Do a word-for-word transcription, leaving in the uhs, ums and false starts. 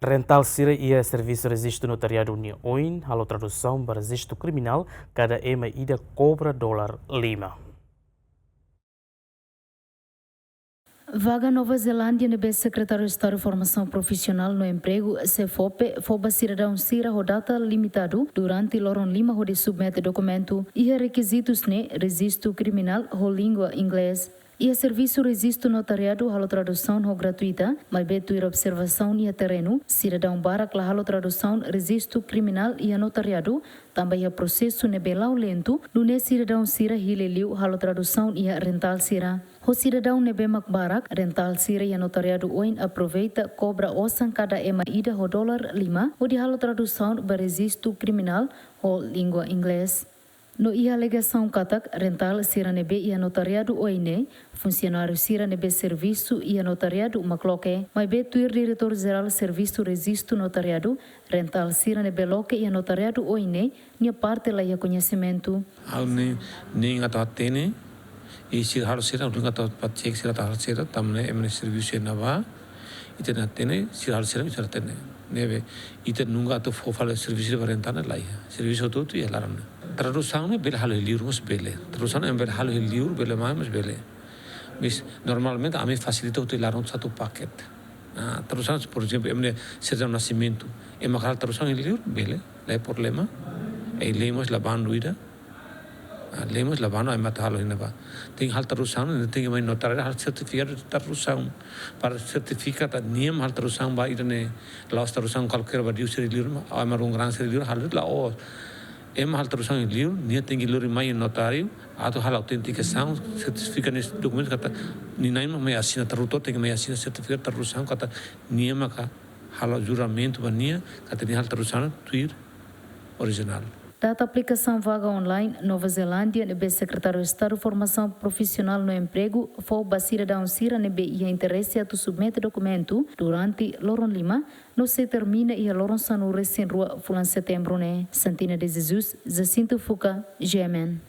Rentál sira iha servisu rejistu notariadu nia oin halo tradusaun ba rejistu kriminál, kada ema ida kobra dolar lima. Vaga Nova Zelándia ne'ebé Sekretáriu Estadu Formasaun Profisionál no Empregu, SEFOPE, fó ba sidadaun sira ho data limitadu durante loron lima hodi submete dokumentu. Iha rekizitus ne'e rejistu kriminál ho língua inglés. Iha servisu rejistu notariadu halo tradusaun ho gratuita, maibé tuir observasaun iha terrenu, sidadaun barak la halo tradusaun rejistu kriminál iha notariadu, tanba iha prosesu ne'ebé la'o lentu, nune'e sidadaun sira hili liu halo tradusaun iha rentál sira. Ho sidadaun ne'ebé mak barak, rentál sira iha notariadu oin aproveita kobra osan kada ema ida ho dolar lima, hodi halo tradusaun ba rejistu kriminál ho língua inglés. No iha alegasaun katak, rentál sira ne'ebé iha notariadu oin ne'e, funsionáriu sira ne'ebé servisu iha notariadu mak loke. Maibé tuir Diretór Jerál Servisu Rejistu Notariadu, rentál sira ne'ebé loke iha notariadu oin ne'e, nia parte la iha koñesimentu. Ha'u nein, nein atu hatene, i sira halo sira, ha'u nein atu pat cek sira atu halo sira, tanba ne'e ema nia servisu iha ne'ebá, ita la hatene, sira halo sira, ita la hatene. Ne'ebé, ita nunka atu fó fali servisu ba rentál ne'e la iha. Servisu hotu-hotu iha laran ne'e. Tradusaun ne'e bele halo iha liur mós bele. Tradusaun ne'e bele halo iha liur, bele mai mós bele. Mas normalmente ami fasilita hotu iha laran satu paket. Ah, tradusaun, por ezemplu, ema nia sertifikadu nasimentu. Ema halo tradusaun iha liur, bele, la iha problema. I lei mós la bandu ida. Ah, lei mós la bandu ema atu halo iha ne'ebá. Tenke halo tradusaun, tenke mai notáriu halo sertifikadu de tradusaun. Para sertifika katak nia mak halo tradusaun ba ida-ne'e, la'ós tradusaun kualkér ba diu sira liur, ema rungran sira liur halo la'ós. Ema halo tradusaun iha liur, nia tenke lori mai iha notáriu, atu halo autentikasaun, sertifika nia dokumentu katak nia na'in mak mai asina, tradutór tenke mai asina sertifika tradusaun katak nia maka halo juramentu ba nia katak nia halo tradusaun tuir orijinál. Data aplikasaun vaga online Nova Zelándia ne'ebé Sekretáriu Estadu Formasaun Profisionál no Empregu fó ba sidadaun sira ne'ebé iha interese atu submete dokumentu durante loron lima, no sei termina iha loron sanulu-resin-rua fulan Setembru ne'e. Santina de Jesus, Jacinto Fuca, G M N.